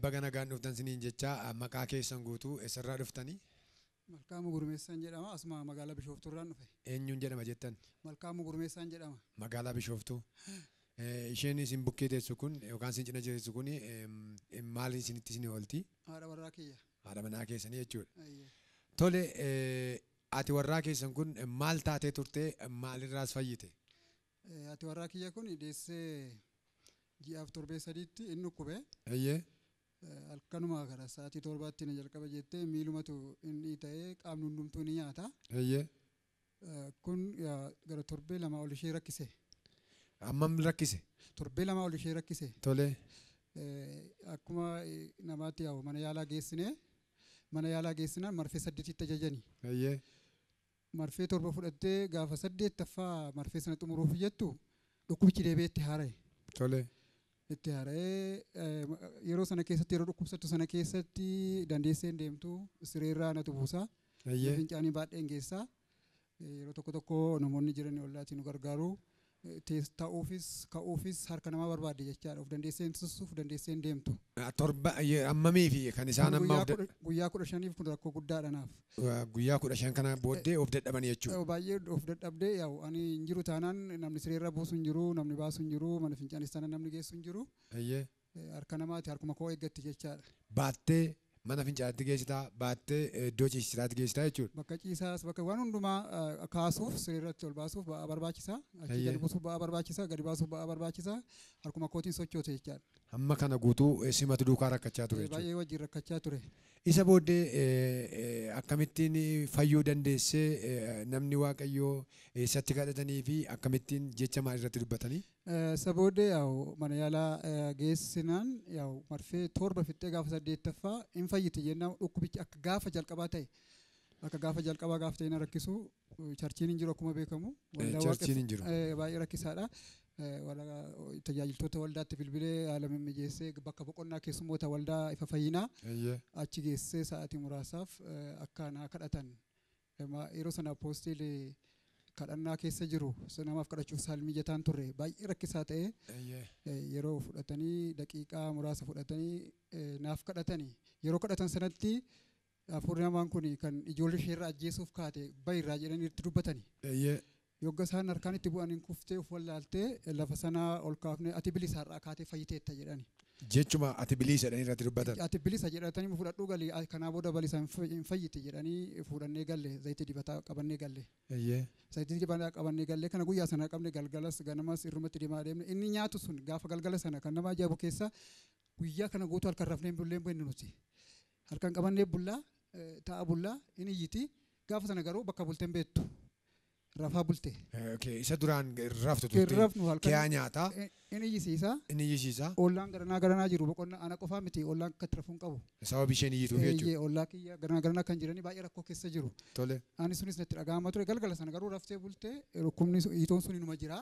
Baga nagaan dhuftan siniin jecha maqaa keessan guutuu eessarraa dhuftanii? Malkaamuu Gurmeessaan jedhama. Asuma magaalaa Bishooftuurraan dhufe. Eenyuun jedhama jettan? Malkaamuu Gurmeessaan jedhama. Magaalaa Bishooftuu. Isheen isin bukkee teessu kun yookaan isin cina teessu kun maal isinitti isin oolti? Haadha warraa kiyya. Haadha manaa keessanii jechuudha. Tole, ati warraa keessan kun maal taatee turte, maalirraas fayyite? Ati warraa kiyya kun deessee ji'aaf torbee sadiitti inni dhukkube. Halkanuma gara sa'aatii 7tti na jalqaba jettee miilumatu inni ta'ee qaamni hundumtuu ni nyaata. Kun gara torbee 2 ol ishee rakkise. Ammam rakkise? Torbee 2 ol ishee rakkise. Tole. Akkuma namaatti yaa'u mana yaalaa geessine, mana yaalaa geessinaan marfee 8tti ajajani. Marfee 7 fudhattee gaafa 8ffaa marfee sana xumuruuf jettu dhukkubichi deebi'ee itti haara'e. Tole. Itti haara'ee yeroo sana keessatti, yeroo dhukkubsattu sana keessatti dandeessee hin deemtu, sireerraa natu buusa. Fincaanii baadheen geessaa. Yeroo tokko tokko namoonni jiran ollaatiin nu gargaaru. Ta'uufis ka'uufis harka namaa barbaadde jechaadha. Of dandeessee hin sussuuf, dandeessee hin deemtu. Torba ammamii fi kan isaan amma Guyyaa 15f kun rakkoo guddaadha naaf. Guyyaa 15 kana booddee of dadhabanii jechuudha. Baay'ee of dadhabdee yaa'u ani hin jiru taanaan namni sireerra buusu hin jiru, namni baasu hin jiru, mana fincaanis taanaan namni geessu hin jiru. Harka namaati, harkuma koo eeggatti jechaadha. Baattee mana fincaanitti geessitaa, baattee iddoo ciisitaatti geessitaa jechuudha. Bakka ciisaas, bakka waan hundumaa kaasuuf, sireerratti ol baasuuf ba'aa barbaachisa. Achi gadi buusuuf ba'aa barbaachisa, gadi baasuuf ba'aa barbaachisa. Harkuma kootiin sochoote jechaadha. Hamma kana guutuu simatu duukaa rakkachaa ture jechuudha. Baay'ee wajjin rakkachaa ture. Isa booddee akkamittiin fayyuu dandeessee, namni Waaqayyoo eessatti kadhatanii fi akkamittiin jecha maal irratti dubbatanii? Isa booddee yaa'u mana yaalaa geessinaan yaa'u marfee 7 fixxee gaafa 8ffaa hin fayyite jennaan dhukkubichi akka gaafa jalqabaa ta'e, akka gaafa jalqabaa gaafa ta'e na rakkisu. Charchiin hin jiru akkuma beekamu. Charchiin hin jiru. Baay'ee rakkisaadha. Tajaajiltoota waldaatti bilbilee haala mimmijeessee bakka boqonnaa keessummoota waldaa ifa fayyinaa achi geessee sa'aatii muraasaaf akka naa kadhatan. Yeroo sana apoostiilii kadhannaa keessa jiru, namaaf kadhachuuf saal mijataan turre, baay'ee rakkisaa ta'e. Yeroo fudhatanii, daqiiqaa muraasa fudhatanii naaf kadhatanii, yeroo kadhatan sanatti hafuurri namaan kun kan ijoollee isheerraa ajjeesuuf kaate bayirraa jedhanii itti dubbatani. Yogga isaan harkaan itti bu'aniin kuftee of wallaaltee lafa sanaa ol kaafnee ati bilisa har'aa kaatee fayyiteetta jedhani. Jechuma ati bilisa jedhanii irratti dubbatan. Ati bilisa jedhatanii fudhadhuu galii, kanaa booda bilisa hin fayyite jedhanii fuudhannee galle, zayitii dibataa qabannee galle. Zayitii dibataa qabannee galle kana guyyaa sana qabne, galgalas ganamas irrumatti deemaa deemne. Inni nyaatu sun gaafa galgala sana kan nama ajaa'ibu keessa guyyaa kana guutuu halkan rafnee bullee hin nuti. Halkan qabannee bullaa ta'a bullaa inni iyyiti, gaafa sana garuu bakka bulteen beektu. Rafaa bulte. Isa duraan raftu turte. Kiyaa nyaataa. Inni iyyisiisa. Inni iyyisiisa. Ollaan garanaa garanaa jiru boqonnaa ana qofaa miti, ollaan akka itti rafuu hin qabu. Sababa isheen iyyituuf jechuudha. Ollaa kiyya garanaa garanaa kan jiranii baay'ee rakkoo keessa jiru. Tole. Ani sunis natti dhaga'amaa ture, galgala sana garuu raftee bultee, dhukkubni hiitoon sun inuma jira.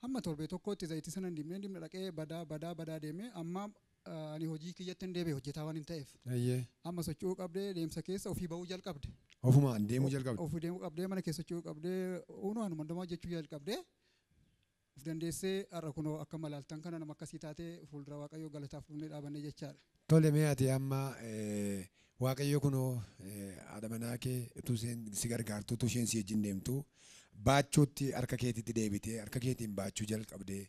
Hamma torbee tokkotti zayitii sana hin dibnee dibne dhaqee badaa badaa badaa deemee amma ani hojii kiyyatti hin deebi'e, hojjetaa waan hin ta'eef. Amma socho'uu qabdee deemsa keessa ofii ba'uu jalqabde. Ofumaan deemuu jalqabde. Ofii deemuu qabdee, mana keessa socho'uu qabdee, uunuu anuma hundumaa hojjechuu jalqabdee of dandeessee har'a kunoo akka malaaltan kana nama akkasii taatee fuuldura Waaqayyoo galataaf dhufnee dhaabannee jechaadha. Tole, mee ati amma Waaqayyo kunoo haadha manaa kee utuu isheen si gargaartu, utuu isheen si wajjin deemtu baachuutti harka keetitti deebitee harka keetiin baachuu jalqabdee,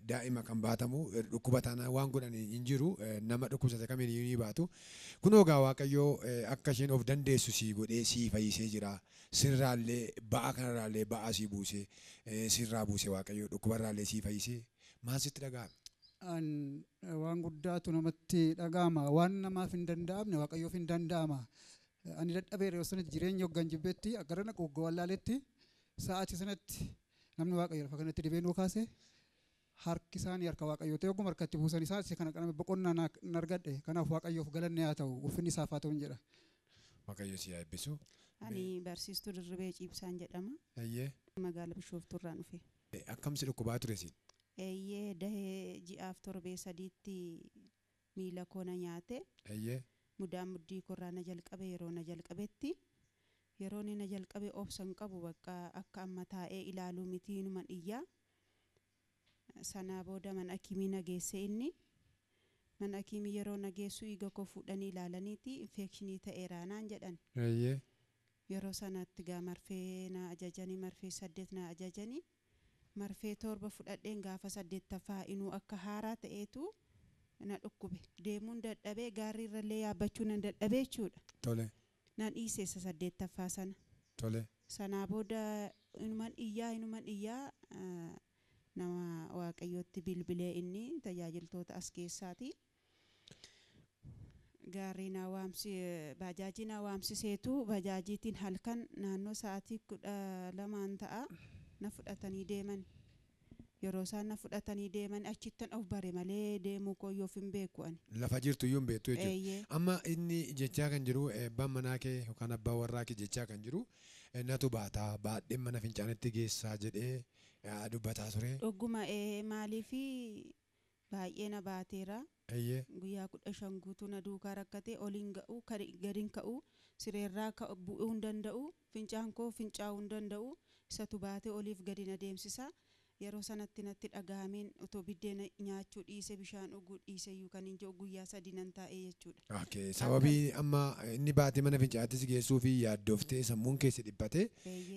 daa'ima kan baatamu dhukkuba taanaan waan godhan hin jiru, nama dhukkubsate kamiin ni baatu. Kunoo egaa Waaqayyoo akka isheen of dandeessu sii godhee sii fayyisee jira. Sirraallee ba'aa kanarraallee ba'aa sii buusee, sirraa buuse Waaqayyoo, dhukkubarraallee sii fayyisee, maal sitti dhaga'ame? An waan guddaatu namatti dhaga'ama. Waan namaaf hin danda'amne Waaqayyoof hin danda'ama. Ani dadhabeera yeroo sanatti, jireenya hoggan jibbeetti gara naqu hogga wallaaletti sa'aatii sanatti namni Waaqayyo lafa kanatti dibee nuu kaase harki isaanii harka Waaqayyoo ta'e, ogguma harkatti buusan isaa isa kana qalame boqonnaa nan argadhe. Kanaaf Waaqayyoof galanni haa ta'u, ulfinni isaaf haa ta'u jedha. Waaqayyo si haa eebbisu. Ani barsiistuu Dirribee Ciibsaan jedhama. Magaalaa Bishooftuurraan dhufe. Akkam si dhukkubaa ture siin? Eeyyee, dahee ji'aaf torbee sadiitti miila koo na nyaate. Mudaan muddii korraa na jalqabe. Yeroo na jalqabetti, yeroo inni na jalqabe obsa hin qabu, bakka akka amma taa'ee ilaaluu miti, inuma iyyaa. Sanaa booda mana hakimii na geesse inni. Mana hakiimii yeroo na geessu dhiiga koo fuudhanii ilaalaniiti infekshinii ta'eera naan jedhan. Yeroo sanatti gaa marfee na ajajanii, marfee 8 na ajajanii, marfee 7 fudhadheen gaafa 8ffaa inuu akka haaraa ta'eetu na dhukkube. Deemuun dadhabee, gaarri irrallee yaabbachuu nan dadhabee jechuudha. Nan dhiise isa 8ffaa sana. Sanaa booda inuman iyyaa nama Waaqayyootti bilbilee, inni tajaajiltoota as keessaati. Gaarii na waamsi, baajaajii na waamsiseetu baajaajiitiin halkan naannoo sa'aatii 12 ta'a na fudhatanii deeman. Yeroo isaan na fudhatanii deeman achittan of bare malee deemuu koo yoof hin beeku ani. Lafa jirtu iyyuu hin beektu jechuudha. Amma inni jechaa kan jiru, abbaan manaa kee yookaan abbaan warraa kee jechaa kan jiru, natu baataa baadheen mana fincaanitti geessaa jedhee dubbataa ture. Dhuguma, maaliifi baay'ee na baateera. Guyyaa 15 guutuu na duukaa rakkatee, oliin ga'uu gadiin ka'uu, sireerraa bu'uu hin danda'u, fincaan koo fincaa'uu hin danda'u, isatu baatee oliif gadi na deemsisa. Yeroo sanatti natti dhaga'ameen otoo biddeena nyaachuu dhiise, bishaan dhuguu dhiise iyyuu kan hin jedhu guyyaa 3 nan taa'ee jechuudha. Okay. Sababii amma inni baatee mana fincaattis geessuu fi yaaddooftee, sammuun keessa dhiphatee,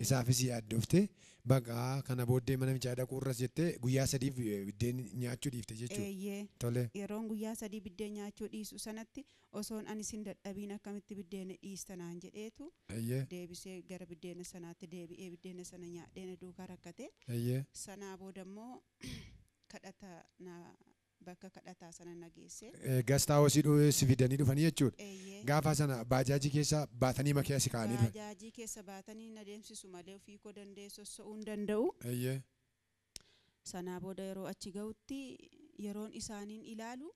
isaafis yaaddooftee, baqa kana booddee mana fincaa dhaquu irras jettee guyyaa 3f biddeen nyaachuu dhiifte jechuudha. Tole. Yeroon guyyaa 3 biddeen nyaachuu dhiisu sanatti osoon ani sin dadhabiin akkamitti biddeena dhiista naan jedheetu deebisee gara biddeena sanaatti deebi'ee biddeena sana nyaadhee na duukaa rakkate. Sanaa booda immoo kadhata na bakka kadhataa sana na geesse. Guest house si fidanii dhufanii jechuudha. Gaafa sana baajaajii keessa baatanii makiyaa si kaa'anii dhufan. Baajaajii keessa baatanii na deemsisu malee ofii koo danda'ee sossoo'uu hin danda'u. Sanaa booda yeroo achi ga'utti yeroon isaaniin ilaalu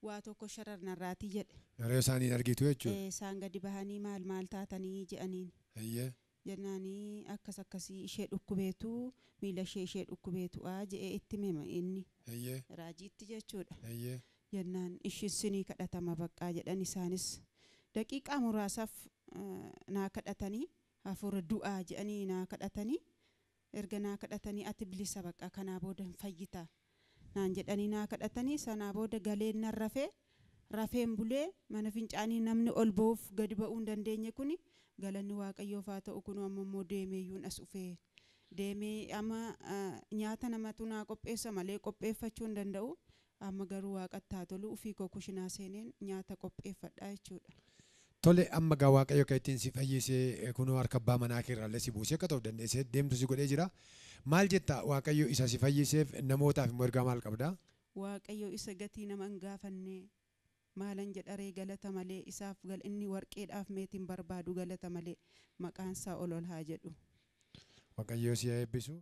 waa tokko shararnarraatii jedhe. Yeroo isaaniin argitu jechuudha. Isaan gadi bahanii maal maal taatanii jedhaniin. Jennaanii akkas akkasii ishee dhukkubeetu, miila ishee dhukkubeetu jedhee itti hima inni. Raajiitti jechuudha. Jennaan ishiin sinii kadhatama baqqaa jedhan. Isaanis daqiiqaa muraasaaf naa kadhatanii, hafuura du'aa jedhanii naa kadhatanii, erga naa kadhatanii ati bilisa baqqaa, kanaa booda hin fayyita naan jedhanii naa kadhatanii. Sanaa booda galeen nan rafee, rafeen bulee mana fincaanii namni ol ba'uuf gadi ba'uu hin dandeenye kuni galanni Waaqayyoof haa ta'u. Kun amma immoo deemeeyyuun as dhufee deemee amma nyaata namatu naa qopheessa malee qopheeffachuu hin danda'u. Amma garuu Waaqatti haa tolu, ofii koo kushinaa seeneen nyaata qopheeffadha jechuudha. Tole, amma gaa Waaqayyo kan ittiin si fayyisee kunoo harka abbaa manaa kee irraallee si buusee akka ta'u dandeessee deemtu si godhee jira. Maal jetta Waaqayyo isa si fayyiseef? Namootaaf immoo ergaa maal qabdaa? Waaqayyo isa gatii nama hin gaafanne maalan jedharee, galata malee isaaf gal inni warqeedhaaf meetiin barbaadu, galata malee maqaan isaa ol ol haa jedhu. Waaqayyo si haa eebbisu.